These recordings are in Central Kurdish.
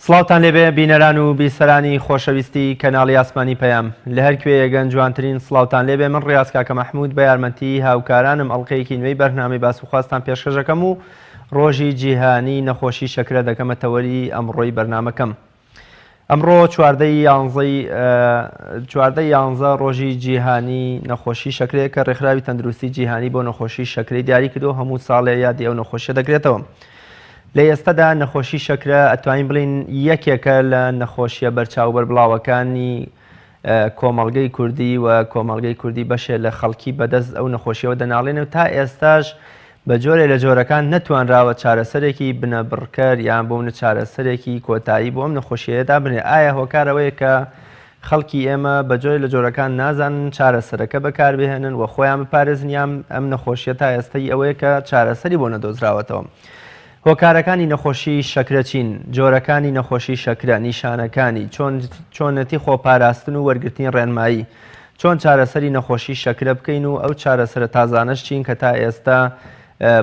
سڵاوتان لێبێ بینەران و بیسەرانی خۆشەویستی کەناڵی ئاسمانی پەیام لە هەر کوێیەگەن جوانترین سڵاوتان لێبێ من ڕیاز کاکە مەحمود بە یارمەتی هاوکارانم ئەڵقەیەکی نوێی بەرنامەی باس و خواستان پێشکەشەکەم و ڕۆژی جیهانی نەخۆشی شەکرە دەکەمە تەوەری ئەمڕۆی بەرنامەکەم. ئەمڕۆ چواردەی یانزەی چواردەی یانزە ڕۆژی جیهانی نەخۆشی شەکرەیە کە ڕێکخراوی تەندروستی جیهانی بۆ نەخۆشی شەکرەی دیاری کردو هەموو ساڵێ یادی ئەو نەخۆشیە دەکرێتەوە. لە ئێستەدا نەخۆشی شەکرە ئەتوانین بڵین یەکێکە لە نەخۆشیە بەرچاو بەربڵاوەکانی کۆمەڵگەی کوردی و کۆمەڵگەی کوردی بەشێ لە خەڵکی بەدەست ئەو نەخۆشیەوە دەناڵێنێ و تا ئێستاش بە جۆرێ لە جۆرەکان نەتوانراوە چارەسەرێکی بنەبڕکەر یان بۆ منە چارەسەرێکی کۆتایی بۆ ئەم نەخۆشیەیە دابنێ ئایا هۆکار ئەوەیە کە خەڵکی ئێمە بە جۆرێ لە جۆرەکان نازانن چارەسەرەکە بەکاربهێنن و خۆیان بپارێزن یان ئەم نەخۆشیە تا ئێستەی ئەوەیە کە چارەسەری بۆ نەدۆزراوەتەوە هۆکارەکانی نەخۆشی شەکرە چین؟ جۆرەکانی نەخۆشی شەکرە، نیشانەکانی، چۆن چۆنێتی خۆپاراستن و وەرگرتنی ڕێنمایی، چۆن چارەسەری نەخۆشی شەکرە بکەین و ئەو چارەسەرە تازانەش چین کە تا ئێستا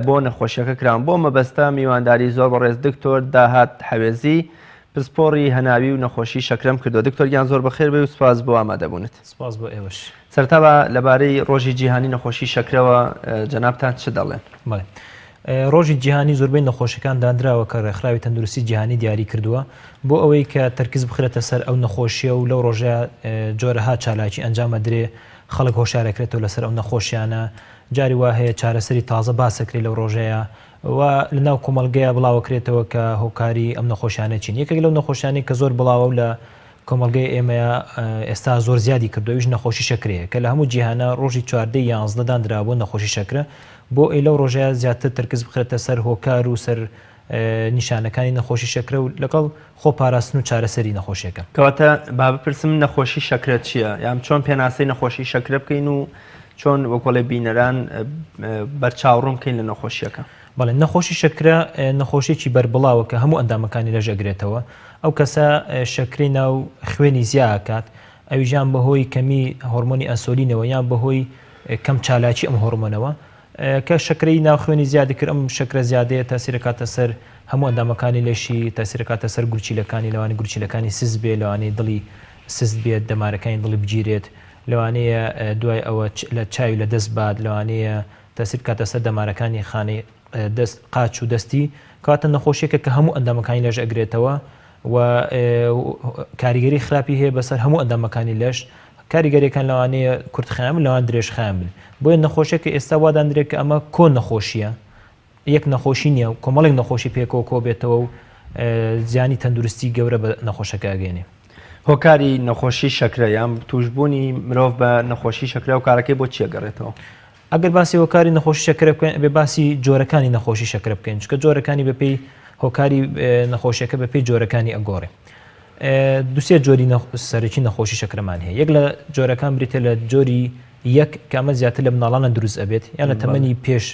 بۆ نەخۆشیەکە کراون؟ بۆ مەبەستە میوانداری زۆر بەڕێز دکتۆر داهات حەوێزی پسپۆڕی هەناوی و نەخۆشی شەکرەم کردووە. دکتۆر گیان زۆر بەخێر بێی و سوپاس بۆ ئامادەبوونت. سوپاس بۆ ئێوەش. سەرەتا با لەبارەی ڕۆژی جیهانی نەخۆشی شەکرەوە جەنابتان چ دەڵێن؟ بەڵێ. ڕۆژی جیهانی زۆربەی نەخۆشیەکان دانراوە کە ڕێکخراوی تەندروستی جیهانی دیاری کردووە بۆ ئەوەی کە تەرکیز بخرێتە سەر ئەو نەخۆشیە و لەو ڕۆژە جۆرەها چالاکی ئەنجام ئەدرێ خەڵک هۆشارەکرێتەوە لەسەر ئەو نەخۆشیانە جاری وا هەیە چارەسەری تازە باسەکرێ لەو ڕۆژەیە و لە ناو کۆمەڵگەیە بڵاوەکرێتەوە کە هۆکاری ئەم نەخۆشیانە چین یەکێک لەو نەخۆشیانەی کە زۆر بڵاوە و لە کۆمەڵگەی ئێمەیە ئێستا زۆر زیادی کردووە ئەویش نەخۆشی شەکرەیە کە لە هەموو جیهانا ڕۆژی چواردەی یانزدە داندراوە بۆ نەخۆشی شەکرە بۆ ئەی لەو ڕۆژەیە زیاتر تەرکز بخرێتە سەر هۆکار و سەر نیشانەکانی نەخۆشی شەکرە و لەگەڵ خۆ پاراستن و چارەسەری نەخۆشیەکە. کەواتە با بپرسم نەخۆشی شەکرە چییە؟ یان چۆن پێناسەی نەخۆشی شەکرە بکەین و چۆن وەکۆڵێ بینەران بەرچاوڕوون بکەین لە نەخۆشیەکە؟ بەڵێ نەخۆشی شەکرە نەخۆشیەکی بەربڵاوە کە هەموو ئەندامەکانی لەش ئەگرێتەوە ئەو کەسە شەکرەی ناو خوێنی زیا ئەکات ئەویش یان بەهۆی کەمی هۆرمۆنی ئەنسۆلینەوە یان بەهۆی کەم چالاکی ئەم هۆرمۆنەوە کە شەکرەی ناو خوێنی زیادی کرد ئەم شەکرە زیادەیە تاسیرەکاتە سەر هەموو ئەندامەکانی لەشی تاسیرەکاتە سەر گورچیلەکانی لەوانی گورچیلەکانی سست بێ لەوانەیە دڵی سست بێت دەمارەکانی دڵی بگیرێت لەوانەیە دوای ئەوە لە چاوی لە دەست بات لەوانەیە تەسیر بکاتە سەر دەمارەکانی خانەی دەست قاچ و دەستی کەواتە نەخۆشیەکە کە هەموو ئەندامەکانی لەش ئەگرێتەوە و کاریگەری خراپی هەیە بەسەر هەموو ئەندامەکانی لەش کاریگەریەکان لەوانەیە کورتخایەن بن لەوان درێژخایەن بن بۆیە نەخۆشیەکە ئێستا واداندرێت کە ئەمە کۆ نەخۆشیە یەک نەخۆشی نییە و کۆمەڵێک نەخۆشی پێکەوە کۆبێتەوە و زیانی تەندروستی گەورە بە نەخۆشەکە ئەگەێنێ. هۆکاری نەخۆشی شەکرە یان توشبوونی مرۆڤ بە نەخۆشی شەکرە هۆکارەکەی بۆ چیە گەڕێتەوە؟ ئەگەر باسی هۆکاری نەخۆشی شەکرە بکەین ئەبێ باسی جۆرەکانی نەخۆشی شەکرە بکەین چونکە جۆرەکانی بەپێی هۆکاری نەخۆشیەکە بەپێی جۆرەکانی ئەگۆڕێ دوسێ جۆری سەرەکی نەخۆشی شەکرەمان هەیە یەک لە جۆرەکان بریتە لە جۆری یەک کە ئەمە زیاتر لە مناڵانە دروست ئەبێت یان لە تەمەنی پێش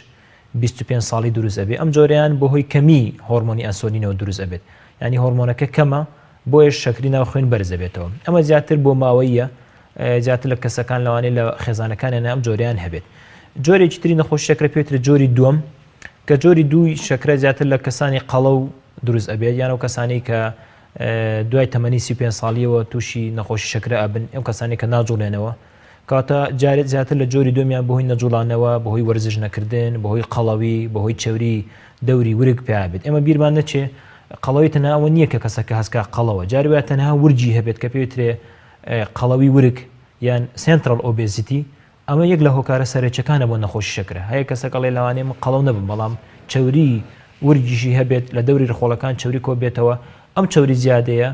25 ساڵی دروست ئەبێ ئەم جۆریان بەهۆی کەمی هۆرمۆنی ئەنسۆلینەوە دروست ئەبێت ینی هۆرمۆنەکە کەمە بۆیە شەکری ناو خوێن بەرز دەبێتەوە ئەمە زیاتر بۆ ماوەیە زیاتر لە کەسەکان لەوانەیە لە خێزانەکانیان ئەم جۆریان هەبێت جۆرێکی تری نەخۆشی شەکرە پێوترێت جۆری دووەم کە جۆری دووی شەکرە زیاتر لە کەسانی قەڵەو دروست ئەبێت یان ئەو کەسانی کە دوای تەمەنی 35 ساڵیەوە تووشی نەخۆشی شەکرە ئەبن ئەو کەسانی کە ناجوڵێنەوە کاتە جارێت زیاتر لە جۆری دومیان بەهۆی نەجوڵانەوە بەهۆی وەرزش نەکردن بەهۆی قەڵەوی بەهۆی چەوری دەوری ورگ پیا بێت ئێمە بیرمان نەچێ قەڵەوی تەنها ئەوە نییە کە کەسەکە هەستکا قەڵەوە جاری وایە تەنها ورگی هەبێت کە پێوترێ قەڵەوی ورگ یان central obesity ئەمە یەک لە هۆکارە سەرەکیەکانە بۆ نەخۆشی شەکرە هەیە کەسەک ئەڵێ لەوانەیە من قەڵەو نەبم بەڵام چەوری ورگیشی هەبێت لە دەوری ڕخۆڵەکان چەوری کۆ بێتەوە ئەم چەوری زیادەیە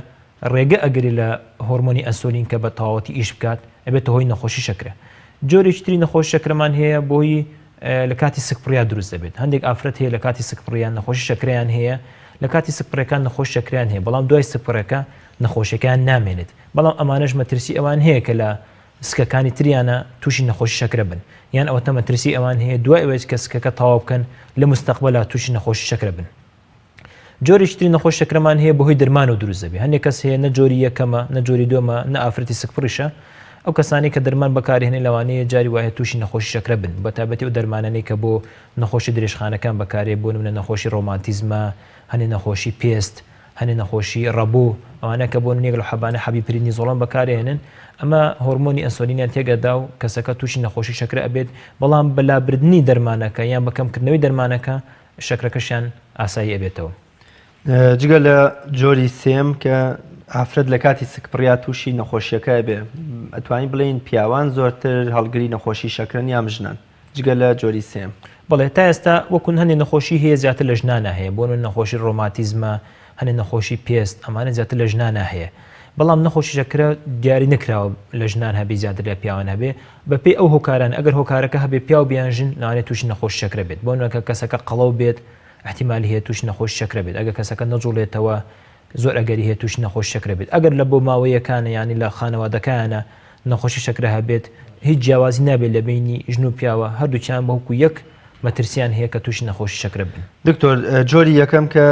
ڕێگە ئەگرێ لە هۆرمۆنی ئەنسۆلین کە بە تەواوەتی ئیش بکات ئەبێتە هۆی نەخۆشی شەکرە جۆرێکی تری نەخۆشی شەکرەمان هەیە بۆی لە کاتی سکپڕیا دروست دەبێت هەندێک ئافرەت هەیە لە کاتی سکپڕیان نەخۆشی شەکرەیان هەیە لە کاتی سکپڕەکان نەخۆش شەکریان هەیە بەڵام دوای سکپڕەکە نەخۆشیەکەیان نامێنێت، بەڵام ئەمانەش مەترسی ئەوان هەیە کە لە سکەکانی تریانا تووشی نەخۆشی شەکرە بن، یان ئەوەتا مەترسی ئەوان هەیە دوای ئەوەی کە سکەکە تەواو بکەن لە موستەقبەلا تووشی نەخۆشی شەکرە بن. جۆرێکی تری نەخۆشی شەکرەمان هەیە بەهۆی دەرمانەوە دروست دەبێت، هەندێک کەس هەیە نە جۆری یەکەمە نە جۆری دووەمە نە ئافرەتی سکپڕیشە، ئەو کەسانەی کە دەرمان بەکارهێنن لەوانەیە جاری وایە تووشی نەخۆشی شەکرە بن، بەتایبەتی ئەو دەرمانانەی کە بۆ نەخۆشی درێژخانەکان بەکارێ بۆ نمونە نەخۆشی ڕۆماتیزمە، هەندێک نەخۆشی پێست. هەنێ نەخۆشی ڕەبۆ ئەوانە کە بۆ نێک لە حەبانە حەبی پریدنیزۆڵۆن بەکارێنن ئەمە هۆرمۆنی ئەنسۆلینیان تێگەدا و کەسەکە تووشی نەخۆشی شەکرە ئەبێت بەڵام بە لابردنی دەرمانەکە یان بە کەمکردنەوەی دەرمانەکە شەکرەکەشیان ئاسایی ئەبێتەوە. جگە لە جۆری سێم کە ئافرەت لە کاتی سکپڕیا تووشی نەخۆشیەکە ئەبێ ئەتوانین بڵێین پیاوان زۆرتر هەڵگری نەخۆشی شەکرەن یان ژنان؟ جگە لە جۆری سێیەم. بەڵێ تا ئێستا وەکو هەندێ نەخۆشی هەیە زیاتر لە ژنانا هەیە بۆ نمونە نەخۆشی ڕۆماتیزمە هەندێ نەخۆشی پێست ئەمانە زیاتر لە ژنانا هەیە بەڵام نەخۆشی شەکرە دیاری نەکراوە لە ژنان هەبێ زیاتر لە پیاوان هەبێ بەپێی ئەو هۆکاران ئەگەر هۆکارەکە هەبێ پیاو بیان ژن لەوانەیە تووشی نەخۆشی شەکرە بێت بۆ نمونە کە کەسەکە قەڵەو بێت احتیمالی هەیە تووشی نەخۆشی شەکرە بێت ئەگەر کەسەکە نەجوڵێتەوە زۆر ئەگەری هەیە تووشی نەخۆشی شەکرە بێت ئەگەر لە بۆماوەیەکانە یانی لە خانەوادەکایانە نەخۆشی شەکرە هەبێت هیچ جیاوازی نابێت لە بەینی ژن و پیاوە هەردووکیان بە وەکو یەک مەترسیان هەیە کە تووشی نەخۆشی شەکرە بن. دکتۆر جۆری یەکەم کە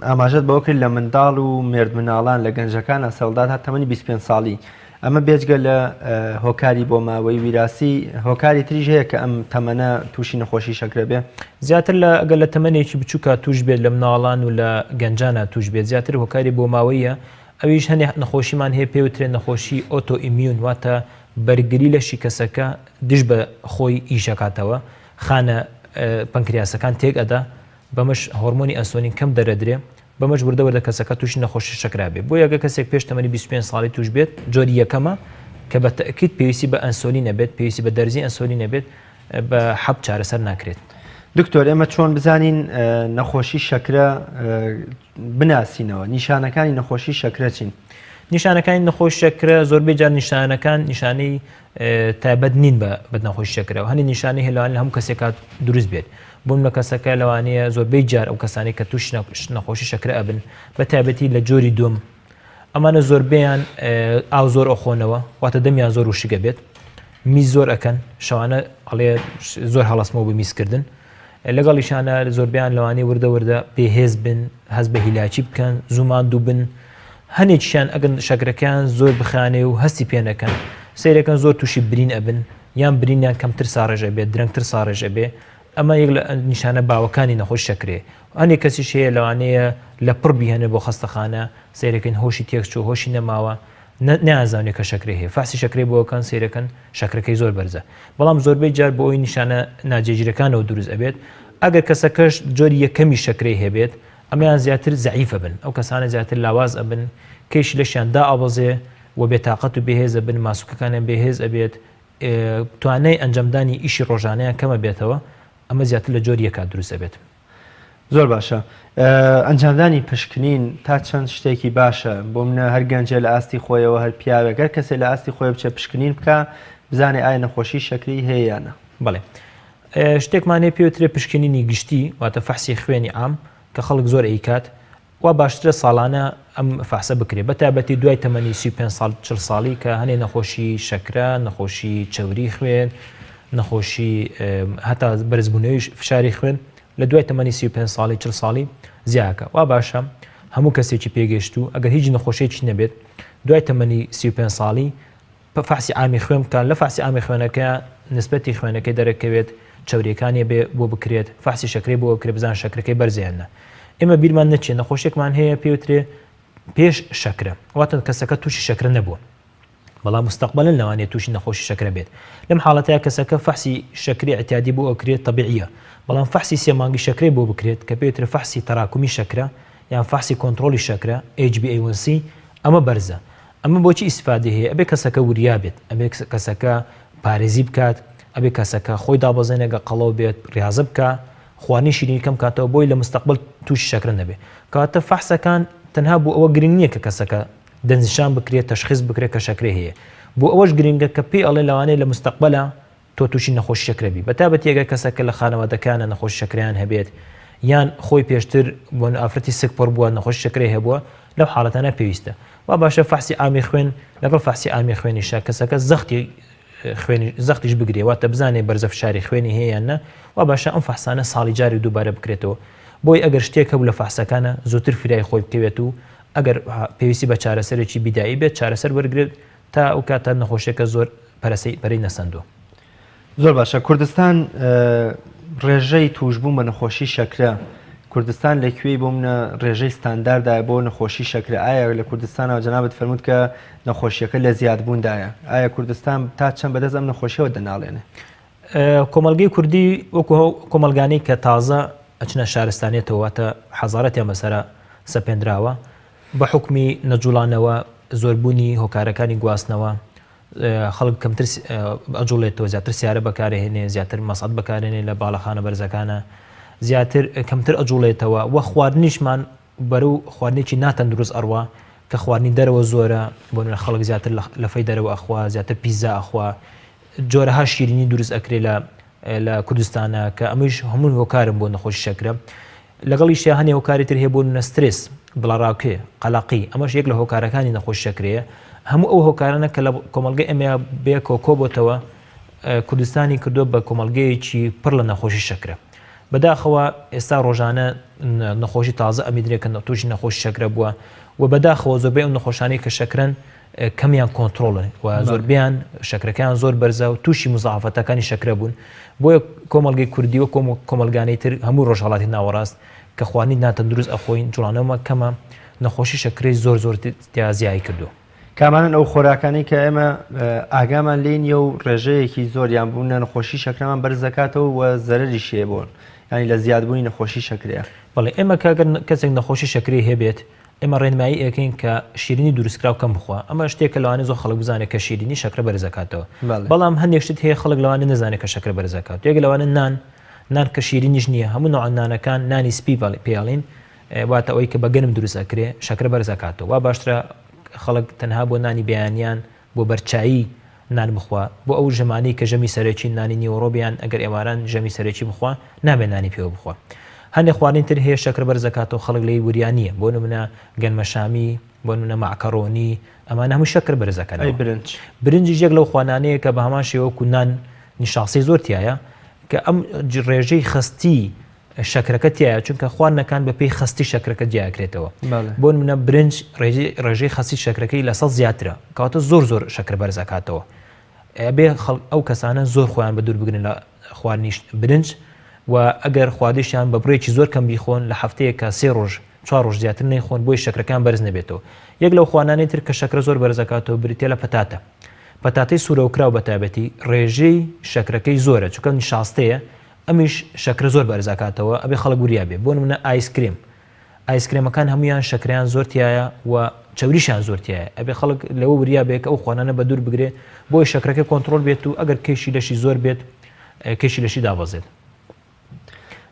ئاماژەت بەوە کرد لە منداڵ و مێردمناڵان لە گەنجەکانە سەرڵدات تا تەمەنی 25 ساڵی ئەمە بێجگە لە هۆکاری بۆماوەی ویراسی هۆکاری تریش هەیە کە ئەم تەمەنە تووشی نەخۆشی شەکرە بێ؟ زیاتر لە ئەگەر لە تەمەنێکی بچووکا تووش بێت لە مناڵان و لە گەنجانا تووش بێت زیاتر هۆکاری بۆماوەییە ئەویش هەنێ نەخۆشیمان هەیە پێ وترێ نەخۆشی autoimmune واتە بەرگری لەشی کەسەکە دژ بە خۆی ئیشەکاتەوە خانە پەنکریاسەکان تێک ئەدا بەمەش هۆرمۆنی ئەنسۆلین کەم دەرەدرێ بەمەش وردە وردە کەسەکە تووشی نەخۆشی شەکرە بێ بۆیە گەر کەسێک پێش تەمەنی 25 ساڵی تووش بێت جۆری یەکەمە کە بە تەئکید پێویستی بە ئەنسۆلین ئەبێت پێویستی بە دەرزی ئەنسۆلین ئەبێت بە حەب چارەسەر ناکرێت. دکتۆر ئێمە چۆن بزانین نەخۆشی شەکرە بناسینەوە نیشانەکانی نەخۆشی شەکرە چین؟ نیشانەکانی نەخۆش شەکرە زۆربەی جار نیشانەکان نیشانەی تایبەت نین بە بە نەخۆشی شەکرەوە هەنی نیشانەی هەیە لەوانەیە لە هەموو کەسێکا دروست بێت بۆ منە کەسەکە لەوانەیە زۆربەی جار ئەو کەسانی کە توش نەخۆشی شەکرە ئەبن بە تایبەتی لە جۆری دوم ئەمانە زۆربیان ئاو زۆر ئەخۆنەوە واتە دەمیان زۆر وشگە بێت میز زۆر ئەکەن شەوانە ئەڵێ زۆر هەڵسمەوە بە میزکردن لەگەڵیشانە زۆربیان لەوانەیە وردە وردە بێهێز بن هەست بە هیلاکی بکەن زوو ماندوو بن هەنێکیشیان ئەگەر شەکرەکەیان زۆر بخانێ و هەستی پێ نەکەن سەیرەکەن زۆر تووشی برین ئەبن یان برینیان کەمتر ساڕێژ ئەبێت درەنگتر ساڕێژ ئەبێ ئەمە یەک لە نیشانە باوەکانی نەخۆش شەکرێ هەندێک کەسیش هەیە لەوانەیە لە پڕ بیهێنێ بۆ خەستەخانە سەیرەکەین هۆشی تێکچوو هۆشی نەماوە نەیانزانیوە کە شەکرەی هەیە فەحسی شەکرەی بۆ ئەکەن سەیرەکەن شەکرەکەی زۆر بەرزە بەڵام زۆربەی جار بۆ ئەوی نیشانە ناجێگیرەکانەوە دروست ئەبێت ئەگەر کەسەکەش جۆری یەکەمی شەکرەی هەبێت ئەمەیان زیاتر زەعیفە بن ئەو کەسانە زیاتر لاواز ئەبن کێشی لەشیان دائەبەزێ و بێتاقەت و بێهێز ئەبن ماسوکەکانیان بێهێز ئەبێت توانای ئەنجامدانی ئیشی ڕۆژانەیان کەمە بێتەوە ئەمە زیاتر لە جۆری یەکا دروست ئەبێت. زۆر باشە ئەنجامدانی پشکنین تا چەند شتێکی باشە بۆ منە هەر گەنجێ لە ئاستی خۆیەوە هەر پیاوێک هەر کەسێ لە ئاستی خۆی بچێ پشکنین بکە بزانێ ئایا نەخۆشی شەکری هەیە یان نا؟ بەڵێ شتێکمان هەیە پێوترێ پشکنینی گشتی واتە فەحسی خوێنی عام کە خەڵک زۆر ئەیکات وا باشترە ساڵانە ئەم فەحسە بکرێت بە تایبەتی دوای تەمەنی 35 ساڵ 40 ساڵی کە هەنێ نەخۆشی شەکرە نەخۆشی چەوری خوێن نەخۆشی هەتا بەرزبوونەوەی فشاری خوێن لە دوای تەمەنی 35 ساڵی 40 ساڵی زیاکە وا باشە هەموو کەسێکی پێگەشتوو ئەگەر هیچ نەخۆشیێکی نەبێت دوای تەمەنی 35 ساڵی فەحسی عامی خوێن بکات، لە فەحسی عامی خوێنەکە نسبەتی خوێنەکەی دەرەکەوێت، چەوریەکانی بێ بۆ بکرێت، فەحسی شەکرەی بۆ بکرێت بزان شەکرەکەی بەرزە یان نا. ئێمە بیرمان نەچێت نەخۆشیەکمان هەیە پێوترێ پێش شەکرە، واتە کەسەکە تووشی شەکرە نەبووە بەڵام مستەقبەلەن لەوانەیە تووشی نەخۆشی شەکرە بێت. لەم حاڵەتەیا کەسەکە فەحسی شەکری ئیعتیادی بۆ ئەکرێت تەبیعیە، بەڵام فەحسی سێ مانگی شەکرەی بۆ بکرێت کە پێوترێ فەحسی تەراکومی شەکرە یان فەحسی کۆنترۆڵی شەکرە، HbA1c، ئەمە بەرزە. ئەمە بۆچی ئیستفادەی هەیە؟ ئەبێ کەسەکە وریا بێت، ئەبێ کەسەکە پارێزی بکات، ئەبێ کەسەکە خۆی دابەزێنێ گەر قەڵەو بێت ڕیازە بکا، خواردنی شیرینی کەم کاتەوە بۆی لە مستەقبەل تووشی شەکرە نەبێ. کەواتە فەحسەکان تەنها بۆ ئەوە گرنگ نییە کە کەسەکە دەستنیشان بکرێت، تەشخیس بکرێت کە شەکرەی هەیە. بۆ ئەوەش گرنگە کە پێی ئەڵێ لەوانەیە لە مستەقبەلا تۆ تووشی نەخۆشی شەکرە بی بەتابەتی ئەگەر کەسەکە لە خانەوادەکانە نەخۆشی شەکرەیان هەبێت یان خۆی پێشتر بۆ ئافرەتی سک پڕ بووە نەخۆشی شەکرەی هەبووە لەو حاڵەتانە پێویستە وا باشە فەحسی عامی خوێن لەگەڵ فەحسی عامی خوێنیشە کەسەکە زەختی خوێنی زەختیش بگرێ واتە بزانێ بەرزە فشاری خوێنی هەیە یان نا وا باشە ئەم فەحسانە ساڵی جارێک دووبارە بکرێتەوە بۆی ئەگەر شتێک هەبوو لە فەحسەکانە زووتر فریای خۆی بکەوێت و ئەگەر پێویستی بە چارەسەرێکی بیدایی بێت چارەسەر وەرگرێت تا ئەو کاتە نەخۆشیەکە زۆر پەرەسەی پەرەی نەسەندووە. زۆر باشە کوردستان ڕێژەی توشبوون بە نەخۆشی شەکرە کوردستان لە کوێی بۆ منە ڕێژەی ستانداردایە بۆ نەخۆشی شەکرە ئایا لە کوردستانەوە جەنابت فەرمووت کە نەخۆشیەکە لە زیادبووندایە ئایا کوردستان تا چەند بەدەست ئەم نەخۆشیەوە دەناڵێنێ؟ کۆمەڵگەی کوردی وەکو ئەو کۆمەڵگانەی کە تازە ئەچنە شارستانیەتەوە واتە حەزارەتیان بەسەرا سەپێنراوە بە حوکمی نەجوڵانەوە زۆربوونی هۆکارەکانی گواستنەوە خەڵک کەمتر ئەجوڵێتەوە زیاتر سیارە بەکارهێنێ زیاتر مەسعد بەکارێنێ لە باڵەخانە بەرزەکانە زیاتر کەمتر ئەجوڵێتەوە وە خواردنیشمان بەرەو خواردنێکی ناتەندروست ئەڕوا کە خواردنی دەرەوە زۆرە بۆ نمونە خەڵک زیاتر لەفەی دەرەوە ئەخوا زیاتر پیزا ئەخوا جۆرەها شیرینی دروست ئەکرێ لە لە کوردستانە کە ئەمەش هەموو هۆکارن بۆ نەخۆشی شەکرە لەگەڵیشیا هەنێ هۆکاری تر هەیە بۆ نمونە سترێس دڵەڕاوکێ قەلەقی ئەمەش یەک لە هۆکارەکانی نەخۆشی شەکرەیە هەموو ئەو هۆکارانە کە لە کۆمەڵگەی ئێمەیا بەیەکەوە کۆبۆتەوە کوردستانی کردووە بە کۆمەڵگەیەکی پڕ لە نەخۆشی شەکرە بەداخەوە ئێستا ڕۆژانە نەخۆشی تازە ئەمیدرێ کە تووشی نەخۆشی شەکرە بووە و بەداخەوە زۆربەی ئەو نەخۆشانەی کە شەکرەن کەمیان کۆنتترۆڵن و زۆربیان شەکرەکەیان زۆر بەرزە و تووشی مزاعفەتەکانی شەکرە بوون بۆیە کۆمەڵگەی کوردی و کۆمەڵگانەی تر هەموو ڕۆژهڵاتی ناوەڕاست کە خواردنی ناتەندروست ئەخۆین جوڵانەوەمە کەمە نەخۆشی شەکرەی زۆر زۆر تیا زیای کردووە. کامانەن ئەو خۆراکانەی کە ئێمە ئاگامان لێی نییە و ڕێژەیەکی زۆریان بوونە نەخۆشی شەکرەمان بەرز دەکاتەوە و زەرەریشی هەیە بۆ یانی لە زیادبوونی نەخۆشی شەکرەیە؟ بەڵێ ئێمە کە گەر کەسێک نەخۆشی شەکرەی هەبێت ئێمە ڕێنمایی ئەکەین کە شیرینی دروستکراو کەم بخوا ئەمە شتێکە لەوانەیە زۆر خەڵک بزانێت کە شیرینی شەکرە بەرز ئەکاتەوە بەڵام هەندێک شت هەیە خەڵک لەوانەیە نەزانێت کە شەکرە بەرز ئەکات یەک لەوانە نان نان کە شیرینیش نییە هەموو نوع نانەکان نانی سپی پێڵین واتە ئەوەی کە بە گەنم دروست ئەکرێ شەکرە بەرز ئەکاتەوە وا باشترە خەڵک تەنها بۆ نانی بەیانیان بۆ بەرچایی نان بخوا بۆ ئەو ژەمانەی کە ژەمی سەرەکی نانی نیوەڕۆ بیان ئەگەر ئێواران ژەمی سەرەکی بخوا نابێ نانی پێوە بخوا هەندێک خواردنی تر هەیە شەکر بەرز ئەکاتەوە خەڵک لێی وریا نییە بۆ نمونە گەنمەشامی بۆ نمونە مەعکەڕۆنی ئەمانە هەموو شەکر بەرز ئەکەنەوە ئەی برنج برنجیش یەک لەو خوانانەیە کە بە هەمان شێوە وەکو نان نیشاستەی زۆر تیایە کە ئەم ڕێژەی خەستی شەکرەکە تیایە چونکە خواردنەکان بە پێی خەستی شەکرەکە جیاکرێتەوە بۆ نمونە برنج ڕێژەی خەستی شەکرەکەی لە سەد زیاترە کەواتە زۆر زۆر شەکر بەرز ئەکاتەوە ئەبێ خەڵک ئەو کەسانە زۆر خۆیان بە دوور بگرن لە خواردنی برنج و ئەگەر خواردیشیان بە بڕێکی زۆر کەم بیخۆن لە هەفتەیەکە سێ ڕۆژ چوار ڕۆژ زیاتر نەیخۆن بۆی شەکرەکان بەرز نەبێتەوە یەک لەو خوانانەی تر کە شەکرە زۆر بەرزەکاتەوە بریتە لە پەتاتە پەتاتەی سوورەوکراو بە تایبەتی ڕێژەی شەکرەکەی زۆرە چونکە نیشاستەیە ئەمیش شەکرە زۆر بەرز ئەکاتەوە ئەبێ خەڵک وریا بێ بۆ نمونە ئایس کرێم ئایس کرێمەکان هەمویان شەکرەیان زۆر تایە و چەوریشیان زۆر تایە ئەبێ خەڵک لەوە وریا بێ کە ئەو خوانانە بە دوور بگرێ بۆی شەکرەکە کۆنتڕۆل بێت و ئەگەر کێشی لەشی زۆر بێت کێشی لەشی دابەزێت.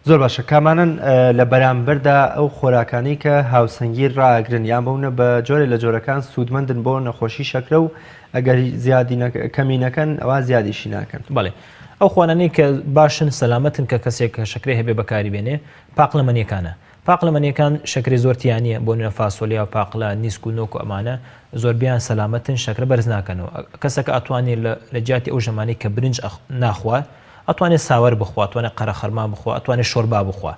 زۆر باشە کامانەن لە بەرامبەردا ئەو خۆراکانەی کە هاوسەنگی ڕائەگرن یان بەونە بە جۆرێ لە جۆرەکان سوودمەندن بۆ نەخۆشی شەکرە و ئەگەر زیادی کەمی نەکەن ئەوا زیادیشی ناکەن. بەڵێ ئەو خوانانەی کە باشن سەلامەتن کە کەسێک کە شەکرەی هەبێ بەکاری بێنێ پاقلەمەنیەکانە پاقلەمەنیەکان شەکرەی زۆر تیا نیە بۆ نمونە فاسۆلیا و پاقلە نیسک و نۆک و ئەمانە زۆربیان سەلامەتن شەکرە بەرز ناکەنەوە کەسەکە ئەتوانێ لە جیاتی ئەو ژەمانەی کە برنج ناخوا ئەتوانێ ساوەر بخوا ئەتوانێ قەرەخەرما بخوا ئەتوانێ شۆربا بخوا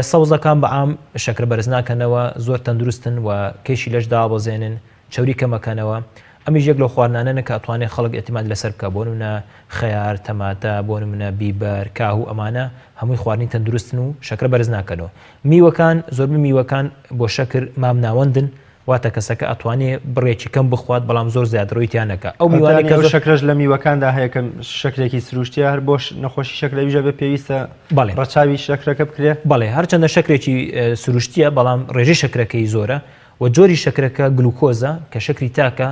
سەوزەکان بە عام شەکرە بەرز ناکەنەوە زۆر تەندروستن و کێشی لەش دابەزێنن چەوری کەمەکەنەوە، ئەمیش یەک لەو خواردنانەنە کە ئەتوانێ خەڵک ئیعتیماد لەسەر بکا، بۆ نمونە خەیار، تەماتە، بۆ نمونە بیبەر، کاهوو ئەمانە هەمووی خواردنی تەندروستن و شەکرە بەرز ناکەنەوە. میوەکان، زۆربەی میوەکان بۆ شەکر مام ناوەندن، واتە کەسەکە ئەتوانێ بڕێکی کەم بخوات بەڵام زۆر زیادەڕۆیی تیا نەکا. ئەو میوانەی کە زۆر. شەکرەش لە میوەکاندا هەیە کە شەکرێکی سروشتیە هەر بۆ نەخۆشی شەکرە ئەویش ئەبێ پێویستە بەڵێ. ڕەچاوی شەکرەکە بکرێ؟ بەڵێ هەرچەندە شەکرێکی سروشتیە بەڵام ڕێژەی شەکرەکەی زۆرە و جۆری شەکرەکە گلوکۆزە کە شەکری تاکە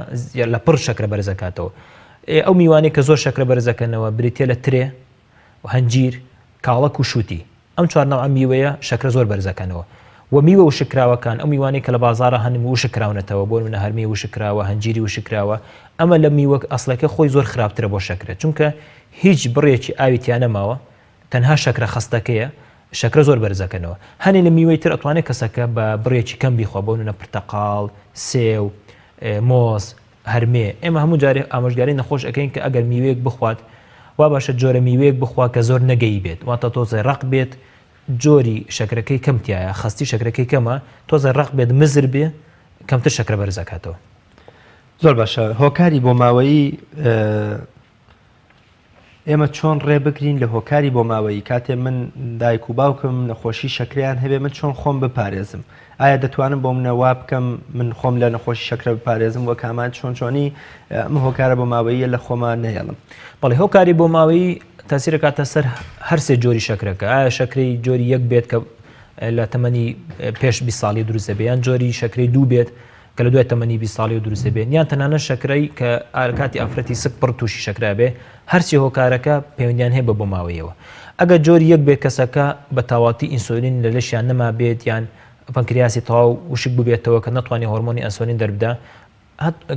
لە پڕ شەکرە بەرزەکاتەوە ئەو میوانەی کە زۆر شەکرە بەرزەکەنەوە بریتە لە ترێ و هەنجیر کاڵەک و شووتی ئەم چوار نەوعە میوەیە شەکرە زۆر بەرزەکەنەوە و میوە وشکراوەکان ئەو میوانەی کە لە بازاڕە هەن وشک کراونەتەوە بۆ نمونە هەرمێی وشک کراوە هەنجیری وشک کراوە ئەمە لە میوە ئەسڵەکە خۆی زۆر خراپترە بۆ شەکرە چونکە هیچ بڕێکی ئاوی تیا نەماوە تەنها شەکرە خەستەکەیە شەکرە زۆر بەرزەکەنەوە هەنێ لە میوەی تر ئەتوانێت کەسەکە بە بڕێکی کەم بیخوا بۆ نمونە پرتەقاڵ سێو مۆز هەرمێ ئێمە هەموو جارێ ئامۆژگاری نەخۆش ئەەکەین کە ئەگەر میوەیەک بخوات وا باشە جۆرە میوەیەک بخوا کە زۆر نەگەی بێت واتە تۆزێ ڕق بێت جۆری شەکرەکەی کەم تایە خەستی شەکرەکەی کەمە تۆزێ ڕق بێت مزر بێ کەمتر شەکرە بەرزەکاتەوە زۆر باشە هۆکاری بۆ ماوەیی. ئێمە چۆن ڕێ بگرین لە هۆکاری بۆماوەیی کاتێ من دایک و باوکم نەخۆشی شەکرەیان هەبێ من چۆن خۆم بپارێزم ئایا دەتوانم بۆ منە وا بکەم من خۆم لە نەخۆشی شەکرە بپارێزم وەک ئامان چۆن چۆنی ئەم هۆکارە بۆماوەییە لە خۆما نەهێڵم. بەڵێ هۆکاری بۆماوەیی تاسیر ئەکاتە سەر هەرسێ جۆری شەکرەکە ئایا شەکرەی جۆری یەک بێت کە لە تەمەنی پێش 20 ساڵی دروست دەبێت یان جۆری شەکرەی دوو بێت کە لە دوای تەمەنی 20 ساڵی دروست دەبێت یان تەنانەت شەکرەی کە کاتی ئافرەتی سک پڕ تووشی شەکرە بێ هەرچی هۆکارەکە پەیوەندیان هەیە بە بۆماوەیەوە ئەگەر جۆری یەک بێت کەسەکە بە تاواتی ئینسۆلین لە لەشیان نەما بێت یان پەنکریاسی تەواو وشک ببێتەوە کە نەتوانێت هۆرمۆنی ئەنسۆلین دەربدا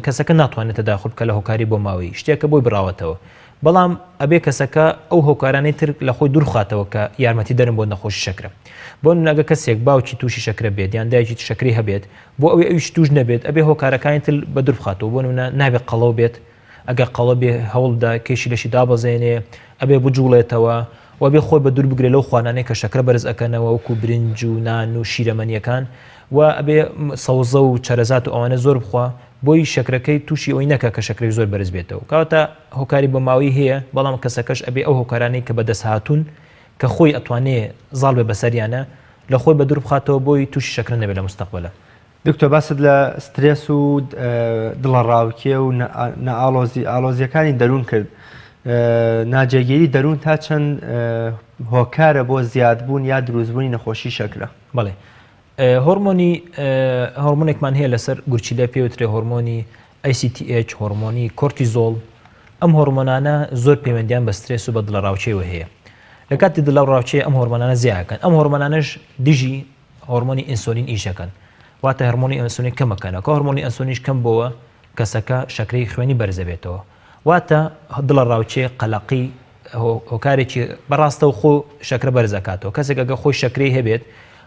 کەسەکە ناتوانێت تەداخول بکە لە هۆکاری بۆماوەیی شتێکە بۆی بڕاوەتەوە بەڵام ئەبێ کەسەکە ئەو هۆکارانەی تر لە خۆی دوورخاتەوە کە یارمەتی دەرن بۆ نەخۆشی شەکرە بۆ نمونە کەسێک باوکی تووشی شەکرە بێت یان دایکی شەکری هەبێت بۆ ئەوەی ئەویش توش نەبێت ئەبێ هۆکارەکانی تر بە دوور بخاتەوە بۆ نمونە نابێت قەڵەو بێت ئەگەر قەڵەو بێ هەوڵدا کێشی لەشی دابەزێنێ ئەبێ بجوڵێتەوە و ئەبێ خۆی بە دوور بگرێ لەو خوانانەی کە شەکرە بەرز ئەکەنەوە وەکو برنج و نان و شیرەمەنیەکان و ئەبێ سەوزە و چەرەزات و ئەوانە زۆر بخوا بۆی شەکرەکەی تووشی ئەوی نەکا کە شەکرەی زۆر بەرز بێتەوە کەواتە هۆکاری بۆ ماوەی هەیە بەڵام کەسەکەش ئەبێ ئەو هۆکارانەی کە بەدەست هاتوون کە خۆی ئەتوانێ زاڵ بێ بەسەریانە لە خۆی بە دوور بخاتەوە بۆی تووشی شەکرە نەبێت لە مستەقبەلە. دکتۆر باست لە سترێس و دڵەڕاوکێ و نائاڵۆزی ئاڵۆزیەکانی دەروون کرد ناجێگیری دەروون تا چەند هۆکارە بۆ زیادبوون یا دروستبوونی نەخۆشی شەکرە؟ بەڵێ هۆرمۆنی هۆرمۆنێکمان هەیە لەسەر گورچیلە پێوترێ هۆرمۆنی ACTH هۆرمۆنی کۆرتیزۆڵ ئەم هۆرمۆنانە زۆر پەیوەندیان بە سترێس و بە دڵەڕاوکێوە هەیە لە کاتی دڵەڕاوکێ ئەم هۆرمۆنانە زیاکەن ئەم هۆرمۆنانەش دژی هۆرمۆنی ئینسۆلین ئیش دەکەن واتە هەرمۆنی ئینسۆلین کەم ئەکەنەوە کە هۆرمۆنی ئینسۆلینیش کەم بۆوە کەسەکە شەکرەی خوێنی بەرز دەبێتەوە واتە دڵەڕاوکێ قەلەقی هۆکارێکی بەڕاستەوخۆ شەکرە بەرز ئەکاتەوە کەسێک ئەگە خۆی شەکرەی هەبێت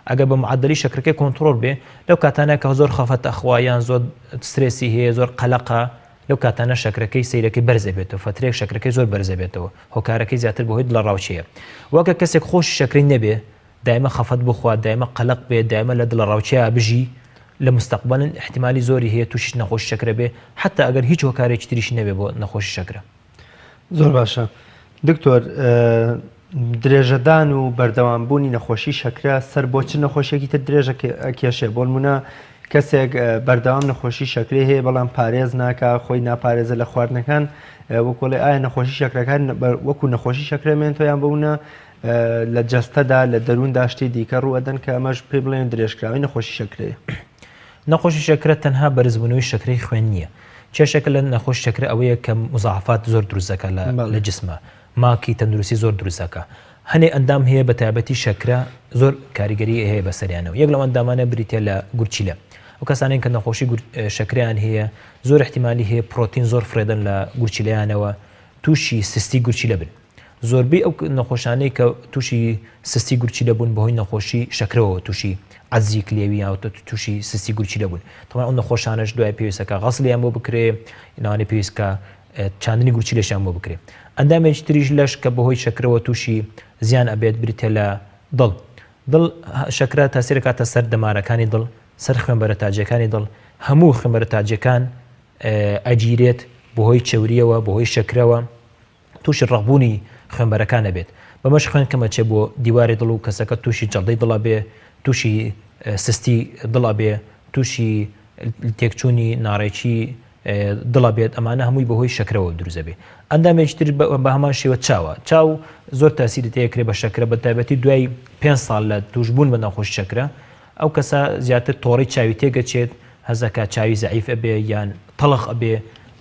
ئەگەر بە معدلی شەکرەکەی کۆنترۆل بێ لەو کاتانە کە زۆر خەفەت ئەخوا یان زۆر سترێسی هەیە زۆر قەلەقە لەو کاتانە شەکرەکەی سیرەکەی بەرز ئەبێتەوە فەترێک شەکرەکەی زۆر بەرز ئەبێتەوە هۆکارەکەی زیاتر بەهۆی دڵەڕاوکێیە وەکە کەسێک خۆشی شەکرەی نەبێ دایمە خەفەت بخوات دایمە قەلەق بێت دایمە لە دڵەڕاوکێیا بژی لە مستەقبەلن ئیحتیمالی زۆری هەیە توشی نەخۆشی شەکرە بێ حەتا ئەگەر هیچ هۆکارێکی تریشی نەبێ بۆ نەخۆشی شەکرە. زۆر باشە دکتۆر درێژەدان و بەردەوام بوونی نەخۆشی شەکرە سەر بۆ چ نەخۆشیێکی تر درێژە کێشێ بۆ نمونە کەسێک بەردەوام نەخۆشی شەکرەی هەیە بەڵام پارێز ناکا خۆی ناپارێزە لە خواردنەکان وەکۆڵێ ئایا نەخۆشی شەکرەکان وەکو نەخۆشی شەکرە مێنتۆیان بوونە لە جەستەدا لە دەرووندا شتی دیکە ڕووئەدەن کە ئەمەش پێی بڵێن درێژکراوەی نەخۆشی شەکرەیە. نەخۆشی شەکرە تەنها بەرزبوونەوەی شەکرەی خوێن نییە. کێشەکە لە نەخۆشی شەکرە ئەوەیە کە مزاعفات زۆر دروست دەکات لە لە جسمە ماکی تەندروستی زۆر دروست دەکات. هەنێ ئەندام هەیە بە تایبەتی شەکرە زۆر کاریگەری هەیە بەسەریانەوە. یەک لەو ئەندامانە بریتیە لە گورچیلە. ئەو کەسانەی کە نەخۆشی شەکرەیان هەیە زۆر ئیحتیمالی هەیە پرۆتین زۆر فڕێدەن لە گورچیلەیانەوە تووشی سستی گورچیلە بن. زۆربەی ئەو نەخۆشانەی کە تووشی سستی گورچیلە بوون بەهۆی نەخۆشی شەکرەوە تووشی عەجزی کلێوی یان تووشی سستی گورچیلە بوون تەمان ئەو نەخۆشانەش دوای پێویستەکە غەسلیان بۆ بکرێ لەوانەیە پێویست کە چاندنی گورچیلەشیان بۆ بکرێ ئەندامێکی تریش لەش کە بەهۆی شەکرەوە تووشی زیان ئەبێت بریتە لە دڵ دڵ شەکرە تاسیرەکاتە سەر دەمارەکانی دڵ سەر خوێنبەرە تاجەکانی دڵ هەموو خوێنبەرە تاجەکان ئەگیرێت بەهۆی چەوریەوە بەهۆی شەکرەوە تووشی ڕەقبوونی خوێنبەرەکان ئەبێت، بەمەش خوێن کەم ئەچێ بۆ دیواری دڵ و کەسەکە تووشی جەڵدەی دڵ ئەبێ، تووشی سستی دڵ ئەبێ، تووشی تێکچوونی ناڕێکی دڵ ئەبێت، ئەمانە هەمووی بەهۆی شەکرەوە دروست ئەبێ. ئەندامێکی تر بە هەمان شێوە چاوە، چاو زۆر تاسیری تێکرێ بە شەکرە بە تایبەتی دوای پێنج ساڵ لە تووشبوون بە نەخۆشی شەکرە، ئەو کەسە زیاتر تۆڕەی چاوی تێگەچێت، هەست ئەکات چاوی زەعیف ئەبێ یان تەڵخ ئەبێ،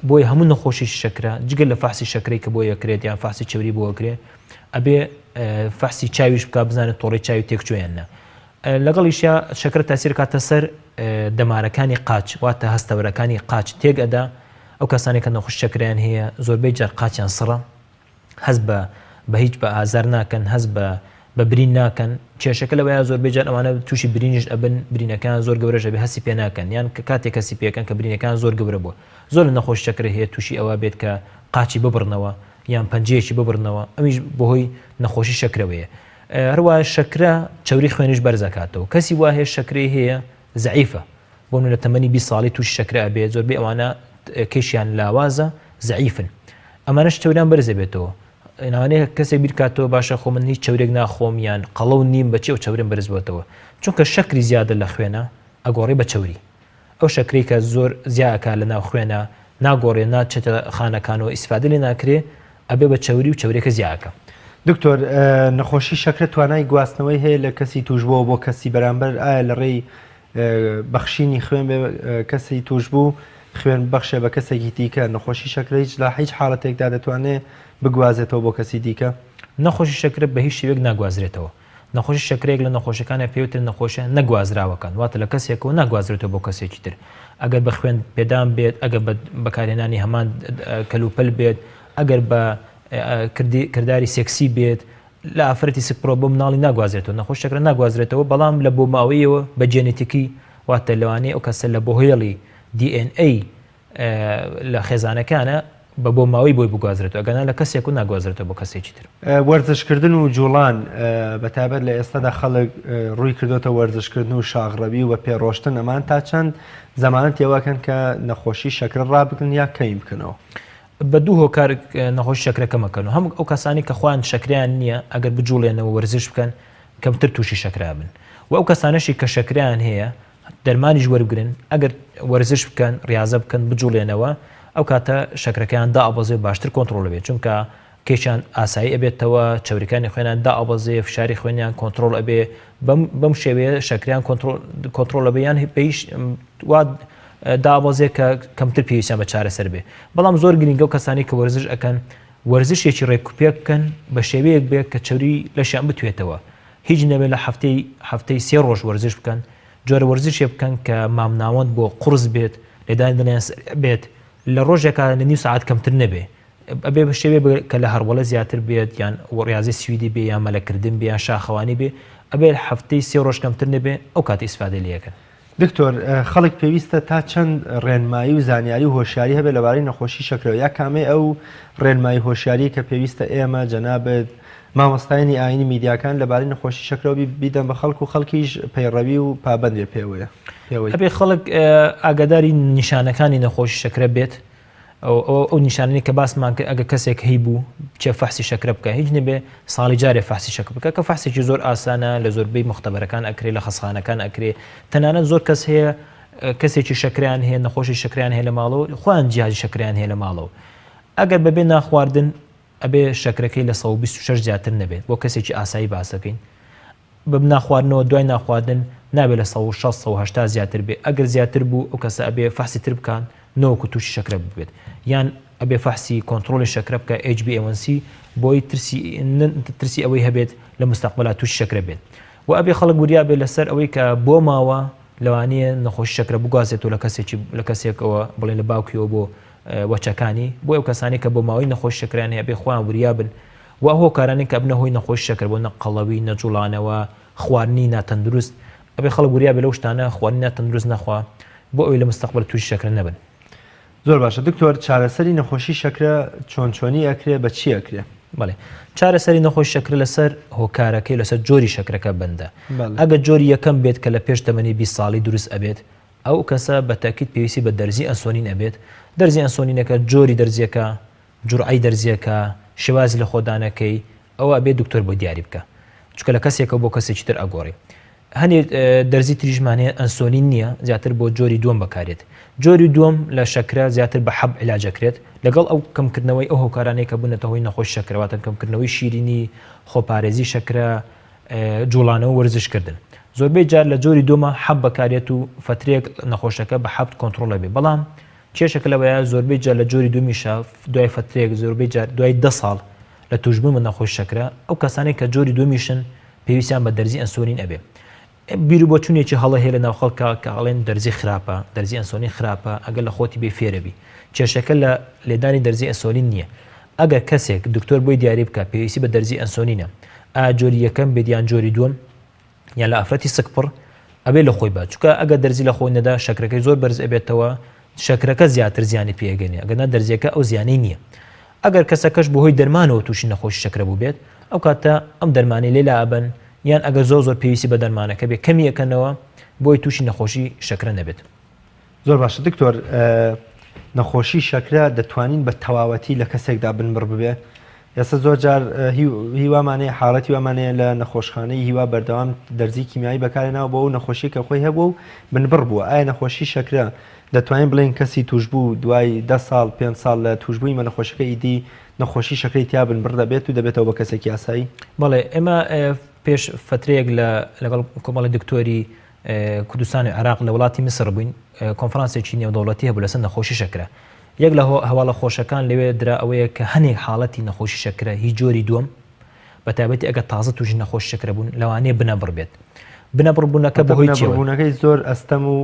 بۆیە هەموو نەخۆشێکی شەکرە جگە لە فەحسی شەکرەی کە بۆی ئەکرێت یان فەحسی چەوری بۆ ئەکرێ ئەبێ فەحسی چاویش بکات بزانێت تۆڕەی چاوی تێکچووە یان نا. لەگەڵیشیا شەکرە تاسیر کاتە سەر دەمارەکانی قاچ واتە هەستەوەرەکانی قاچ تێک ئەدا، ئەو کەسانەی کە نەخۆشی شەکرەیان هەیە زۆربەی جار قاچیان سڕە، هەست بە بە هیچ بە ئازار ناکەن هەست بە بە برین ناکەن کێشەکە لەوەیە زۆربەی جار ئەوانە تووشی برینیش ئەبن برینەکان زۆر گەورەش ئەبێ هەستی پێ ناکەن یان کە کاتێک هەستی پێکەن کە برینەکان زۆر گەورە بووە زۆر لە نەخۆش شەکرە هەیە تووشی ئەوە بێت کە قاچی ببڕنەوە یان پەنجەیەکی ببڕنەوە ئەمیش بەهۆی نەخۆشی شەکرەوەیە هەروە شەکرە چەوری خوێنیش بەرزەکاتەوە کەسی وا هەیە شەکرەی هەیە زەعیفە بۆ لە تەمەنی 20 ساڵی تووشی شەکرە ئەبێت زۆربەی ئەوانە کێشیان لاوازە زەعیفن ئەمانەش چەوریان بەرز دەبێتەوە. لەوانەیە کەسێک بیرکاتەوە باشە خۆ من هیچ چەورێک ناخۆم یان قەڵەو نیم بەچی ئەو چەورم بەرز بۆتەوە چونکە شەکری زیادە لە خوێنە ئەگۆڕێ بە چەوری ئەو شەکرەی کە زۆر زیا ئەکا لە ناو خوێنە ناگۆڕێ ناچێتە خانەکانەوە ئیسفادە لێ ناکرێ ئەبێ بە چەوری و چەورێکە زیا ئەکا. دکتۆر نەخۆشی شەکرە توانای گواستنەوەی هەیە لە کەسی توشبووەوە بۆ کەسی بەرامبەر ئایا لە ڕێی بەخشینی خوێن بێ کەسی توشبوو خوێن ببەخشێ بە کەسێکی دیکە نەخۆشی شەکرە هیچ لە هیچ حاڵەتێکدا دەتوانێ بگوازێتەوە بۆ کەسی دیکە؟ نەخۆشی شەکرە بە هیچ شێوەیەک ناگوازرێتەوە. نەخۆشی شەکرە یەک لە نەخۆشیەکانە پێوترێت نەخۆشیە نەگوازراوەکان واتە لە کەسێکەوە ناگوازرێتەوە بۆ کەسێکی تر ئەگەر بە خوێن پێدان بێت ئەگەر بە بەکارهێنانی هەمان کەلوپەل بێت ئەگەر بە کرداری سێکسی بێت لە ئافرەتی سکپڕەوە بۆ مناڵی ناگوازرێتەوە نەخۆش شەکرە ناگوازرێتەوە بەڵام لە بۆماوەیەوە بە جێنێتیکی واتە لەوانەیە ئەو کەسە لە بۆهێڵی DNA لە خێزانەکانە بە بۆ ماوەی بۆی بگوازرێتەوە ئەگەنا لە کەسێک و ناگوازرێتەوە بۆ کەسێکی تر. وەرزشکردن و جوڵان بە تایبەت لە ئێستادا خەڵک ڕووی کردۆتە وەرزشکردن و شاخڕەوی و بە پێ ڕۆشتن ئەمان تا چەند زەمانەتی ئەوەکەن کە نەخۆشی شەکرە ڕابگرن یا کەمی بکەنەوە؟ بە دوو هۆکار نەخۆشی شەکرە کەمەکەن و هەم ئەو کەسانی کە خۆیان شەکریان نییە ئەگەر بجوڵێنەوە وەرزش بکەن کەمتر تووشی شەکرە بن و ئەو کەسانەشی کە شەکریان هەیە دەرمانیش وەربگرن ئەگەر وەرزش بکەن ڕیازە بکەن بجوڵێنەوە ئەو کاتە شەکرەکەیان دائەبەزێ و باشتر کۆنتڕۆڵ ئەبێت چونکە کێشیان ئاسایی ئەبێتەوە چەوریەکانی خوێنیان دائەبەزێ فشاری خوێنیان کۆنتڕۆڵ ئەبێ بەم بەم شێوەیە شەکریان کۆنتڕۆڵ ئەبێ یان بەیش وا دابەزێ کە کەمتر پێویستیان بە چارەسەر بێ بەڵام زۆر گرنگە و کەسانی کە وەرزش ئەکەن وەرزشێکی ڕێکوپێک بکەن بە شێوەیەک بێ کە چەوری لەشیان بتوێتەوە هیچ نەبێت لە هەفتەی هەفتەی سێ ڕۆژ وەرزش بکەن، جۆرە وەرزشێ بکەن کە مامناوەند بۆ قوڕس بێت، لێدانی دڵیان سەریع بێت، لە ڕۆژێکا لە نیو سەعات کەمتر نەبێ، ئەبێ بە شێوەیەک بێت کە لە هەڕوەڵە زیاتر بێت یان ڕیازەی سویدی بێ یان مەلەکردن بێ یان شاخەوانی بێ، ئەبێ هەفتەی سێ ڕۆژ کەمتر نەبێ، ئەو کاتە ئیسفادەی لێ ئەکەن. دکتۆر خەڵک پێویستە تا چەند ڕێنمایی و زانیاری و هۆشیاری هەبێت لەبارەی نەخۆشی شەکرەوە یا کامەی ئەو ڕێنمایی هۆشیاری کە پێویستە ئێمە جەنابت مامۆستایانی ئاینی میدیاکان لەبارەی نەخۆشی شەکرەوە بیدەن بە خەڵک و خەڵکیش پەیڕەوی و پابەند بێ پێوەیە پێوەی ئەبێ خەڵک ئاگاداری نیشانەکانی نەخۆشی شەکرە بێت ئەو نیشانەی کە باسمان کرد ئەگە کەسێک هەیبوو بچێ فەحسی شەکرە بکە هیچ نەبێ ساڵی جارێ فەحسی شەکر بکە کە فەحسێکی زۆر ئاسانە لە زۆربەی مختبەرەکان ئەکرێ لە خەسخانەکان ئەکرێ تەنانەت زۆر کەس هەیە کەسێکی شەکریان هەیە نەخۆشی شەکریان هەیە لە ماڵەوە خۆیان جیهازی شەکریان هەیە لە ماڵەوە ئەگەر بەبێ ناخواردن ئەبێ شەکرەکەی لە 126 زیاتر نەبێت بۆ کەسێکی ئاسایی باسەکەین بە ناخواردنەوە دوای ناخواردن نابێ لە 160 180 زیاتر بێ ئەگەر زیاتر بوو ئەو کەسە ئەبێ فەحسی تر بکان نەوەکو تووشی شەکرە ببێت یان ئەبێ فەحسی کۆنتڕۆڵی شەکرە بکە HbA1c بۆی ترسی ترسی ئەوەی هەبێت لە مستەقبەلا تووشی شەکرە بێت و ئەبێ خەڵک وریا بێت لەسەر ئەوەی کە بۆ ماوە لەوانەیە نەخۆشی شەکرە بگوازێتەوە لە کەسێکی لە کەسێکەوە بڵێن لە باوکیەوە بۆ وەچەکانی بۆ ئەو کەسانی کە بۆ ماوەی نەخۆشی شەکریان هەیە بێ خۆیان وریا بن و ئەو هۆکارانەی کە ئەبنە هۆی نەخۆشی شەکر بۆ نە قەڵەوی نەجوڵانەوە خواردنی ناتەندروست ئەبێ خەڵک وریا بێ لەو شتانە خواردنی ناتەندروست نەخوا بۆ ئەوەی لە مستەقبەل تووشی شەکرە نەبن. زۆر باشە دکتۆر چارەسەری نەخۆشی شەکرە چۆن چۆنی ئەکرێ بە چی ئەکرێ؟ بەڵێ چارەسەری نەخۆشی شەکرە لەسەر هۆکارەکەی لەسەر جۆری شەکرەکە بەندە ئەگەر جۆری یەکەم بێت کە لە پێش تەمەنی 20 ساڵی دروست ئەبێت ئەو کەسە بە تاکیت پێویستی بە دەرزی ئەنسۆلین ئەبێت دەرزی ئەنسۆلینەکە جۆری دەرزیەکە جورعەی دەرزیەکە شێوازی لە خۆدانەکەی ئەوە ئەبێ دکتۆر بۆی دیاری بکا چونکە لە کەسێکەوە بۆ کەسێکی تر ئەگۆڕی هەنێ دەرزی تریشمان هەیە ئەنسۆلین نییە زیاتر بۆ جۆری دووەم بەکارێت جۆری دووەم لە شەکرە زیاتر بە حەب علاجەکرێت لەگەڵ ئەو کەمکردنەوەی ئەو هۆکارانەی کە بوونەتە هۆی نەخۆش شەکرە واتە کەمکردنەوەی شیرینی خۆپارێزی شەکرە جوڵانەوە وەرزشکردن زۆربەی جار لە جۆری دووەمە حەب بەکارێت و فترێک نەخۆشەکە بە حەبت کۆنترۆڵ بێ بەڵام کێشەکە لەوەیە زۆربەی جار لە جۆری دوومیشە دوای فترێک زۆربەی جار دوای دە ساڵ لە توشبوون بە نەخۆشی شەکرە، ئەو کەسانەی کە جۆری دووەمیشن پێویستیان بە دەرزی ئەنسۆلین ئەبێ. بیروبۆچوونێکی هەڵە هەیە لە ناو خەڵکا کە ئەڵێن دەرزی خراپە، دەرزی ئەنسۆلین خراپە، ئەگەر لە خۆتی بێ فێرەبی. کێشەکە لە لێدانی دەرزی ئەنسۆلین نییە. ئەگەر کەسێک دکتۆر بۆی دیاری بکا پێویستی بە دەرزی ئەنسۆلینە، ئایا جۆری یەکەم بێت یان جۆری دووەم، یان لە ئافرەتی سکپڕ ئەبێ لە خۆی با چونکە ئەگەر دەرزی لە خۆی نەدا شەکرەکەی زۆر بەرز ئەبێتەوە شەکرەکە زیاتر زیانی پێگەنێ ئەگەر نا دەرزیەکە ئەو زیانەی نییە ئەگەر کەسەکەش بەهۆی دەرمانەوە تووشی نەخۆشی شەکرە بووبێت ئەو کاتە ئەم دەرمانەی لێ لائەبەن یان ئەگەر زۆر زۆر پێویستی بە دەرمانەکە بێ کەمی ئەکەنەوە بۆی تووشی نەخۆشی شەکرە نەبێت. زۆر باشە دکتۆر نەخۆشی شەکرە دەتوانین بە تەواوەتی لە کەسێکدا بنبڕ ببێ؟ ئێستا زۆر جار هیوامان هەیە حاڵەتی وامان هەیە لە نەخۆشخانەی هیوا بەردەوام دەرزی کیمیایی بەکارهێناوە بۆ ئەو نەخۆشی کە خۆی هەبووە و بنبڕ بووە ئایا نەخۆشی شەکرە دەتوانین بڵێین کەسی توشبوو دوای دە ساڵ پێنج ساڵ لە توشبووی بە نەخۆشیەکە ئیدی نەخۆشی شەکرەی تیا بنبڕ دەبێت و دەبێتەوە بە کەسێکی ئاسایی؟ بەڵێ ئێمە پێش فەترەیەک لە لەگەڵ کۆمەڵی دکتۆری کوردستان و عێراق لە وڵاتی میسر بووین کۆنفرانسێکی نێودەوڵەتی هەبوو لەسەر نەخۆشی شەکرە یەک لە هەواڵە خۆشەکان لەوێ درا ئەوەیە کە هەنێک حاڵەتی نەخۆشی شەکرە هی جۆری دووەم بە تایبەتی ئەگەر تازە تووشی نەخۆشی شەکرە بوون لەوانەیە بنەبڕ بێت. بنەبڕبوونەکە بەهۆی چیەوە؟ بنەبڕبوونەکەی زۆر ئەستەم و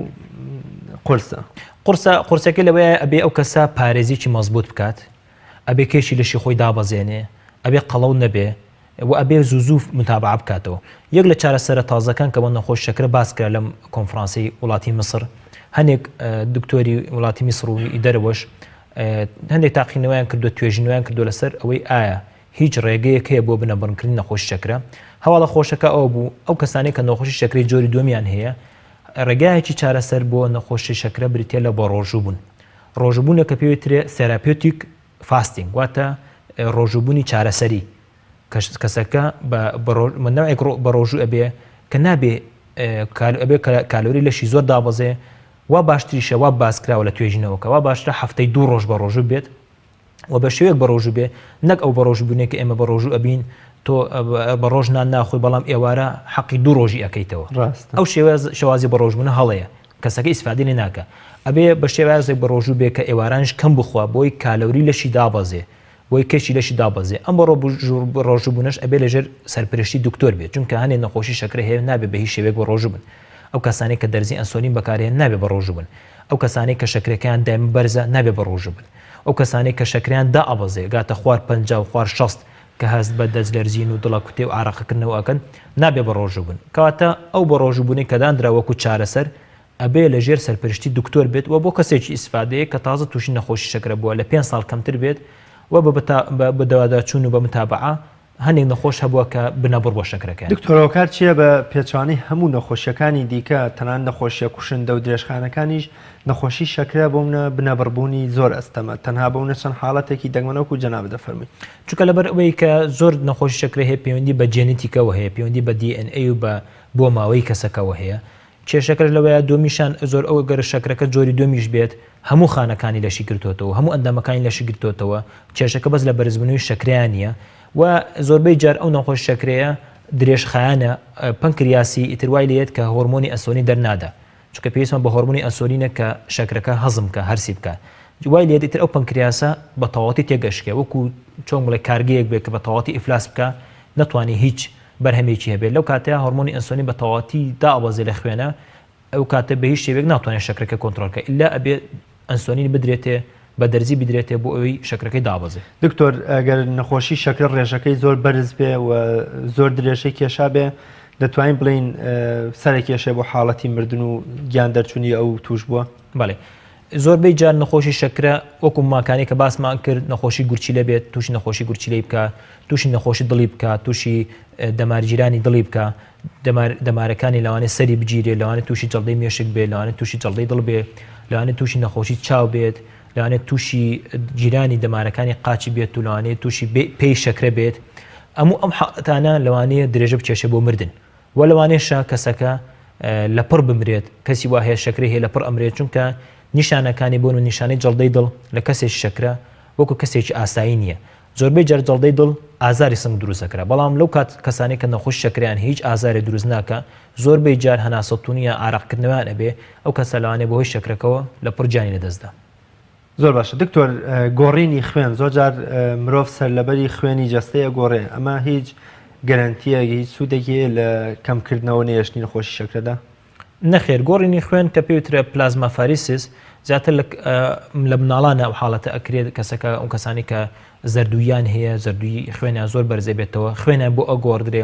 قورسە. قورسە، قورسەکەی لەوەیە ئەبێ ئەو کەسە پارێزیی مەزبووت بکات، ئەبێ کێشی لەشی خۆی دابەزێنێ، ئەبێ قەڵەو نەبێ و ئەبێ زوو زوو متابەعە بکاتەوە. یەک لە چارەسەرە تازەکان کە بۆ نەخۆش شەکرە باس کرا لەم کۆنفرانسەی وڵاتی میسر، هەنێک دکتۆری وڵاتی میسر و دەرەوەش هەندێک تاقینەوەیان کردووە، توێژینەوەیان کردووە لەسەر ئەوەی ئایا هیچ ڕێگەیەک هەیە بۆ بنەبڕکردنی نەخۆشی شەکرە؟ هەواڵە خۆشەکە ئەوە بوو، ئەو کەسانەی کە نەخۆشی شەکرەی جۆری دووەمیان هەیە، ڕێگایەکی چارەسەر بۆ نەخۆشی شەکرە بریتییە لە بەڕۆژووبوون. ڕۆژووبوونێک کە پێی وترێ therapeutic fasting، واتە ڕۆژووبوونی چارەسەری، کە کەسەکە بە نەوعێک بەڕۆژوو ئەبێ کە نابێ ئەبێ کالۆری لەشی زۆر دابەزێ، وا باشتریشە وا باس کراوە لە توێژینەوەکە وا باشترە هەفتەی دوو ڕۆژ بەڕۆژوو بێت، و بە شێوەیەک بەڕۆژوو بێ نەک ئەو بەڕۆژوو بوونەی کە ئێمە بەڕۆژوو ئەبین تۆ بە ڕۆژ نان ناخۆی بەڵام ئێوارە حەقی دوو ڕۆژی ئەکەیتەوە ڕاستە ئەو شێواز شێوازی بەڕۆژبوونە هەڵەیە کەسەکە ئیسفادەی لێ ناکا ئەبێ بە شێوازێک بەڕۆژوو بێ کە ئێوارانیش کەم بخوا بۆی کالۆری لەشی دابەزێ بۆی کێشی لەشی دابەزێ ئەم بەڕۆژوو بوونەش ئەبێ لەژێر سەرپەرشتی دکتۆر بێت چونکە هەنێ نەخۆشی شەکرە هەیە نابێ بە هیچ شێوەیەک بەڕۆژوو بن ئەو کەسانەی کە دەرزی ئەنسۆلین بەکارهێن نابێ بەڕۆژوو بن ئەو کەسانەی کە شەکرەکەیان دایمە بەرزە نابێ بەڕۆژوو بن ئەو کەسانەی کە شەکرەیان دائەبەزێ گاتە خوار 50 و خوار 60 کە هەست بە دەست لەرزین و دڵەکوتێ و ئارەقەکردنەوە ئەکەن نابێ بەڕۆژوو بن کەواتە ئەو بەڕۆژوو بوونەی کە داندرا وەکو چارەسەر ئەبێ لە ژێر سەرپەرشتی دکتۆر بێت و بۆ کەسێکی ئیسفادەیە کە تازە تووشی نەخۆشی شەکرە بووە لە پێنج ساڵ کەمتر بێت و بە بەدواداچوون و بە متابەعە هەندێک نەخۆش هەبووە کە بنەبڕ بۆ شەکرەکەیان. دکتۆر هۆکار چیە بە پێچەوانەی هەموو نەخۆشیەکانی دیکە تەنانەت نەخۆشیە کوشندە و درێژخایەنەکانیش نەخۆشی شەکرە بۆمنە بنەبڕبوونی زۆر ئەستەمە تەنها بۆمنە چەند حاڵەتێکی دەگمەن وەکو جەنابت دەفەرمووی. چونکە لەبەر ئەوەی کە زۆر نەخۆشی شەکرە هەیە پەیوەندی بە جێنتیکەوە هەیە پەیوەندی بە DNA و بە بۆماوەی کەسەکەوە هەیە کێشەکەش لەوەیە دووەمیشان زۆر ئەو گەر شەکرەکە جۆری دووەمیش بێت هەموو خانەکانی لەشی گرتۆتەوە هەموو ئەندامەکانی لەشی گرتۆتەوە کێشەکە بەس لە بەرزبوونەوەی شەکرەیان نییە و زۆربەی جار ئەو نەخۆش شەکرەیە درێژخایەنە پەنکریاسی ئیتر وای لێت کە هۆرمۆنی ئەنسۆلین دەرنادا چونکە پێویستمان بە هۆرمۆنی ئەنسۆلینە کە شەکرەکە هەزم بکە هەرسی بکە وای لێت ئیتر ئەو پەنکریاسە بە تەواوەتی تێگەشکێ وەکو چۆن بڵێ کارگەیەک بێت کە بە تەواوەتی ئیفلاس بکە نەتوانی هیچ بەرهەمێکی هەبێت لەو کاتەیا هۆرمۆنی ئەنسۆلین بە تەواوەتی دائەبەزێ لە خوێنا ئەو کاتە بە هیچ شێوەیەک ناتوانێت شەکرەکە کۆنترۆڵ کە ئیلا ئەبێ ئەنسۆلین بدرێتێ بە دەرزی بدرێتێ بۆ ئەوەی شەکرەکەی دابەزێ. دکتۆر ئەگەر نەخۆشی شەکرە ڕێژەکەی زۆر بەرز بێ و زۆر درێژەی کێشا بێ دەتوانین بڵێین سەرەکێشێ بۆ حاڵەتی مردن و گیان دەرچوونی ئەو توش بووە؟ بەڵێ زۆربەی جار نەخۆشی شەکرە وەکو ماکانی کە باسمان کرد نەخۆشی گورچیلە بێت تووشی نەخۆشی گورچیلەی بکە تووشی نەخۆشی دڵی بکە تووشی دەمارگیرانی دڵی بکە دەمارەکانی لەوانەیە سەری بگیرێ لەوانەیە تووشی جەڵدەی مێشک بێت لەوانەیە تووشی جەڵدەی دڵ بێ لەوانەیە تووشی نەخۆشی چاو بێت لەوانەیە تووشی گیرانی دەمارەکانی قاچی بێت و لەوانەیە تووشی پێی شەکرە بێت ئەموو ئەم حاڵەتانە لەوانەیە درێژە بکێشێ بۆ مردن وە لەوانەیەشە کەسەکە لەپڕ بمرێت، کەسی وا هەیە شەکرەی هەیە لەپڕ ئەمرێت، چونکە نیشانەکانی بۆن و نیشانەی جەڵدەی دڵ لە کەسێکی شەکرە وەکو کەسێکی ئاسایی نییە، زۆربەی جار جەڵدەی دڵ ئازاری سنگ دروست ئەکرا، بەڵام لەو کات کەسانەی کە نەخۆشی شەکرەیان هەیە هیچ ئازارێک دروست ناکا، زۆربەی جار هەناسەتونی یان ئارەقکردنەوەیان ئەبێ، ئەو کەسە لەوانەیە بەهۆی شەکرەکەوە لەپڕ گیانی لەدەستدا. زۆر باشە دکتۆر گۆڕینی خوێن زۆر جار مرۆڤ سەرلەبەری خوێنی جەستەی ئەگۆڕێ ئەمە هیچ گەرەنتیەک هیچ سوودێکی هەیە لە کەمکردنەوە نەهێشتنی نەخۆشی شەکرەدا؟ نەخێر گۆڕینی خوێن کە پێی وترێ plasmapheresis زیاتر لە مناڵانە ئەو حاڵەتە ئەکرێت کەسەکە ئەو کەسانی کە زەردوویان هەیە زەردووی خوێنیان زۆر بەرزە بێتەوە خوێنیان بۆ ئەگۆڕدرێ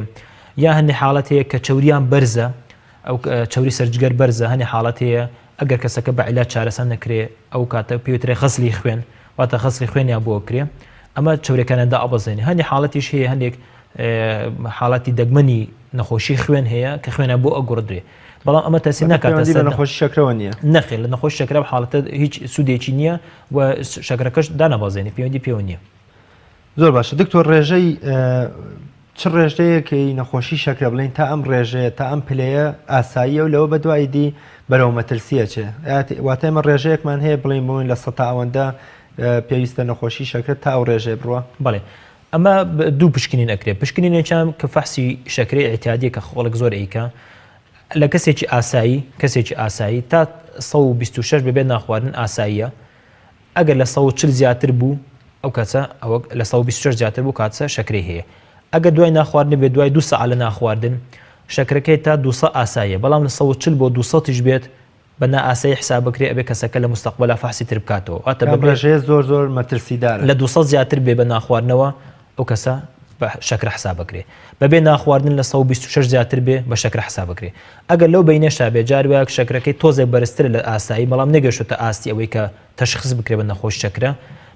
یا هەندێک حاڵەت هەیە کە چەوریان بەرزە ئەو چەوری سەرجگەر بەرزە هەنێ حاڵەت هەیە ئەگەر کەسەکە بە عیلاج چارەسەر نەکرێ ئەو کاتە پێی وترێ غەسلی خوێن واتە غەسلی خوێنیان بۆ ئەکرێ ئەمە چەورەکانیان دائەبەزێنێ هەندێک حاڵەتیش هەیە هەندێک حاڵەتی دەگمەنی نەخۆشی خوێن هەیە کە خوێنە بۆ ئەگوڕدرێ بەڵام ئەمە تەسی ناکاتە سەر نەخۆشی شەکرەوە نییە نەخێر لە نەخۆشی شەکرە و حاڵەتە هیچ سوودێکی نییە و شەکرەکەش دانابەزێنێ پەیوەندی پێوە نییە. زۆر باشە دکتۆر ڕێژەی چ ڕێژەیەکی نەخۆشی شەکرە بڵین تا ئەم ڕێژەیە تا ئەم پلەیە ئاساییە و لەوە بەدوای دی بەرەو مەترسیە چێ واتە ئێمە ڕێژەیەکمان هەیە بڵین بڵین لە سەتا ئەوەندە پێویستە نەخۆشی شەکرە تا ئەو ڕێژەیە بڕە بەڵێ ئەمە دوو پشکنین ئەکرێ پشکنینێکیان کە فەحسی شەکرەی ئیعتیادیە کە خۆڵک زۆر ئەیکا لە کەسێکی ئاسایی کەسێکی ئاسایی تا 126 بەبێ ناخواردن ئاساییە ئەگەر لە 140 زیاتر بوو ئەو کەسە ئەوە لە 126 زیاتر بوو کاتسە شەکرەی هەیە ئەگەر دوای ناخواردن بێت دوای دو سەعات لە ناخواردن شەکرەکەی تا 200 ئاساییە بەڵام لە 140 بۆ 200 یش بێت بە نائاسایی حساب بکرێ ئەبێ کەسەکە لە مستەقبەلا فەحسی تر بکاتەوە واتە بە ڕێژەیە زۆر زۆر مەترسیدارە. لە 200 زیاتر بێ بە ناخواردنەوە ئەو کەسە بە شەکرە حساب بکرێ بەبێ ناخواردن لە 126 زیاتر بێ بە شەکرە حساب بکرێ ئەگەر لەو بینەشا بێ جار وایە شەکرەکەی تۆزێک بەرزترە لە ئاسایی بەڵام نەگەشتۆتە ئاستی ئەوەی کە تەشخیس بکرێ بە نەخۆشی شەکرە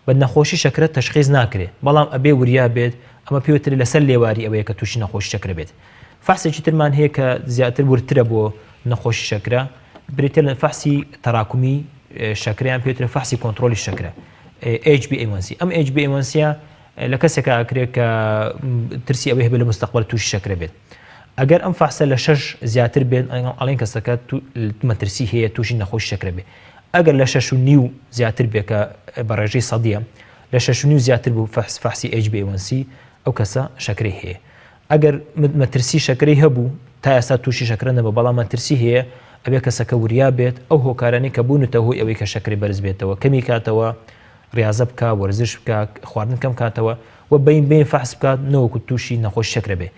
بە نەخۆشی شەکرە تەشخیس ناکرێ بەڵام ئەبێ وریا بێت ئەمە پێوترێ لەسەر لێواری ئەوەیە کە تووشی نەخۆشی شەکرە بێت فەحسێکی ترمان هەیە کە زیاتر وردترە بۆ نەخۆشی شەکرە بریتە لە فەحسی تەراکمی شەکرە یان پێوترە فەحسی کۆنترۆلی شەکرە HbA1c ئەم HbA1c لە کەسێکا ئەکرێت کە ترسی ئەوەی هەبێت لە مستەقبل تووشی شەکرە بێت ئەگەر ئەم فەحسە لە شەش زیاتر بێت ئەڵێن کەسەکە مەترسی هەیە تووشی نەخۆشی شەکرە بێت ئەگەر لە شەش و نیو زیاتر بێت کە بە ڕێژەی سەدیە لە شەش و نیو زیاتر بوو فەحس فەحسی HbA1c ئەو کەسە شەکرەی هەیە ئەگەر مەترسی شەکرەی هەبوو تا ئێستا تووشی شەکرە نەبوو بەڵام مەترسی هەیە ئەبێ کەسەکە وریا بێت ئەو هۆکارانەی کە بوونەتە هۆی ئەوەی کە شەکرەی بەرز بێتەوە کەمی کاتەوە ڕیازە بکا وەرزش بکا خواردن کەم کاتەوە و بەین بەین فەحس بکات نەوەکو تووشی نەخۆشی شەکرە بێ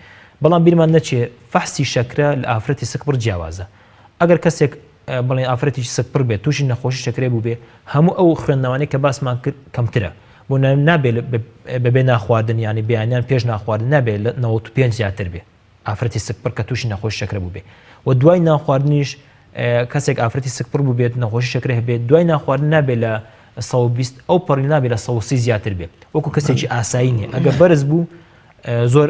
بەڵام بیرمان نەچێ فەحسی شەکرە لە ئافرەتی سکپڕ جیاوازە ئەگەر کەسێک بڵێن ئافرەتێکی سکپڕ بێت تووشی نەخۆشی شەکرەی بووبێ هەموو ئەو خوێندنەوانەی کە باسمان کرد کەمترە بۆ نابێ بەبێ ناخواردن یانی بەیانیان پێش ناخواردن نابێ لە 95 زیاتر بێ ئافرەتی سکپڕ کە تووشی نەخۆشی شەکرە بووبێ و دوای ناخواردنیش کەسێک ئافرەتی سکپڕ بووبێت نەخۆشی شەکرە هەبێت دوای ناخواردن نابێت لە 120 ئەو پەڕی نابێت لە 130 زیاتر بێت وەکو کەسێکی ئاسایی نییە ئەگە بەرز بوو زۆر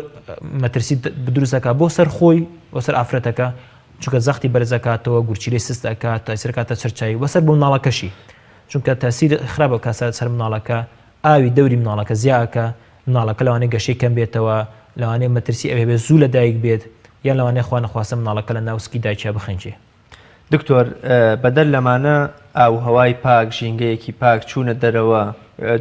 مەترسی دروست دەکات بۆ سەر خۆی بۆ سەر ئافرەتەکە چونکە زەختی بەرز ئەکاتەوە گورچیلەی سست ئەکات تاسیر ئەکاتە چرچایی وەسەر بۆ مناڵەکەشی چونکە تاسیر خراپ ئەکات سەر مناڵەکە ئاوی دەوری مناڵەکە زیا ئەکا مناڵەکە لەوانەیە گەشەی کەم بێتەوە لەوانەیە مەترسی ئەوێ بێت زوو لە دایک بێت یان لەوانەیە خوا نەخواستە مناڵەکە لە ناو سکی دایکیا بخنکێ. دکتۆر بەدەر لەمانە ئاووهەوای پاک، ژینگەیەکی پاک، چوونە دەرەوە،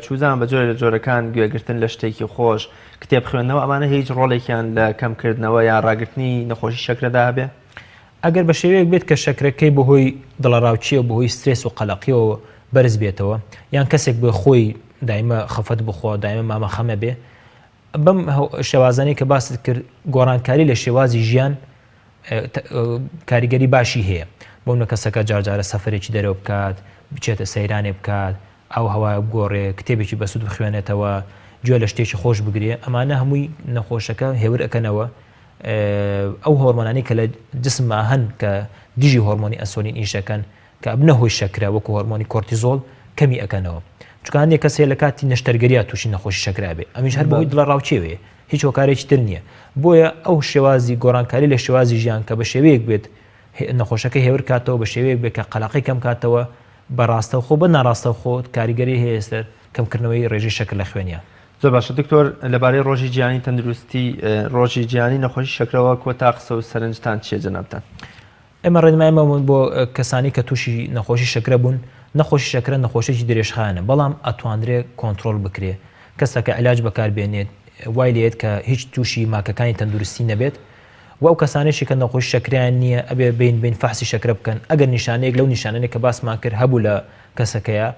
چوزان بە جۆرێ لە جۆرەکان گوێگرتن لە شتێکی خۆش، کتێب خوێندنەوە ئەمانە هیچ ڕۆڵێکیان لە کەمکردنەوە یان ڕاگرتنی نەخۆشی شەکرەدا هەبێ؟ ئەگەر بە شێوەیەک بێت کە شەکرەکەی بەهۆی دڵەڕاوکێ و بەهۆی سترێس و قەلەقیەوە بەرز بێتەوە یان کەسێک بێ خۆی دایمە خەفەت بخوا دایمە مامە خەمە بێ بەم شێوازانەی کە باست کرد گۆڕانکاری لە شێوازی ژیان کاریگەری باشی هەیە بۆ نە کەسەکە جارجارە سەفرێکی دەرەوە بکات بچێتە سەیرانێ بکات ئاو هەوایە بگۆڕێ کتێبێکی بەسوود بخوێنێتەوە گوێ لە شتێکی خۆش بگرێ ئەمانە هەمووی نەخۆشەکە هێور ئەکەنەوە ئەو هۆرمۆنانەی کە لە جسمما هەن کە دژی هۆرمۆنی ئەنسۆلین ئیشەکەن کە ئەبنە هۆی شەکرە وەکو هۆرمۆنی کۆرتیزۆڵ کەمی ئەکەنەوە چونکە هەندێک کەس هەیە لە کاتی نەشتەرگەریا تووشی نەخۆشی شەکرە ئەبێ ئەمیش هەر بەهۆی دڵەڕاوکێوەیە هیچ هۆکارێکی تر نییە بۆیە ئەو شێوازی گۆڕانکاری لە شێوازی ژیان کە بە شێوەیەک بێت نەخۆشەکە هێور کاتەوە بە شێوەیەک بێت کە قەلەقی کەم کاتەوە بە ڕاستەوخۆ بە ناڕاستەوخۆ کاریگەری هەیە سەر کەمکردنەوەی ڕێژەی شەکر لە خوێنیا. زۆر باشە دکتۆر لەبارەی ڕۆژی جیهانی تەندروستی ڕۆژی جیهانی نەخۆشی شەکرەوە کۆتا قسە و سەرنجتان چییە جەنابتان؟ ئێمە ڕێنماییمان بۆ کەسانی کە تووشی نەخۆشی شەکرە بوون، نەخۆشی شەکرە نەخۆشیەکی درێژخایەنە بەڵام ئەتوانرێ کۆنترۆڵ بکرێ، کەسەکە عیلاج بەکار بێنێت وای لێیەت کە هیچ تووشی ماکەکانی تەندروستی نەبێت و ئەو کەسانەشی کە نەخۆشی شەکرەیان نییە ئەبێ بەین بەین فەحسی شەکرە بکەن ئەگەر نیشانەیەک لەو نیشانانەی کە باسمان کرد هەبوو لە کەسەکەیا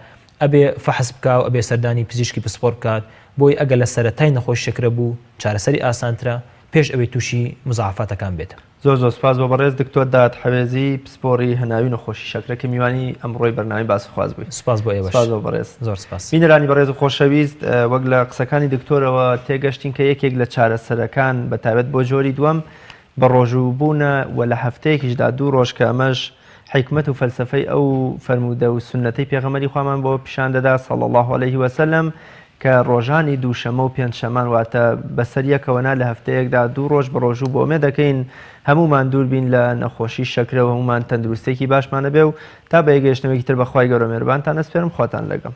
ئەبێ فەحس بکا و ئەبێ سەردانی پزیشکی پسپۆر بکات بۆی ئەگەر لە سەرەتای نەخۆشی شەکرە بوو چارەسەری ئاسانترە پێش ئەوەی تووشی مزاعەفاتەکان بێت. زۆر زۆر سوپاس بۆ بەڕێز دکتۆر داد حەوێزی پسپۆڕی هەناوی و نەخۆشی شەکرە کە میوانی ئەمڕۆی بەرنامەی باس و خواست بووی. سوپاس بۆ ئێوەش. سوپاس بۆ بەڕێز. زۆر سوپاس. بینەرانی بەڕێز و خۆشەویست وەک لە قسەکانی دکتۆرەوە تێگەشتین کە یەکێک لە چارەسەرەکان بە تایبەت بۆ جۆری دووەم بە ڕۆژوو بوونە و لە هەفتەیەکیشدا دوو ڕۆژ کە ئەمەش حیکمەت و فەلسەفەی ئەو فەرموودە و سوننەتەی پێغەمبەری خوامان بۆ پیشان دەدا صلی اللە علیه وسلم کە ڕۆژانی دووشەمە و پێنجشەمان واتە بەسەر یەکەوە نا لە هەفتەیەکدا دوو ڕۆژ بە ڕۆژوو بۆ ئومێد دەکەین هەموومان دوور بین لە نەخۆشی شەکرە و هەموومان تەندروستێکی باشمان هەبێ و تا بە یەکگەیشتنەوەیەکی تر بە خوای گەورە مێرەبانتان ئەسپێرم خواتان لەگەڵ.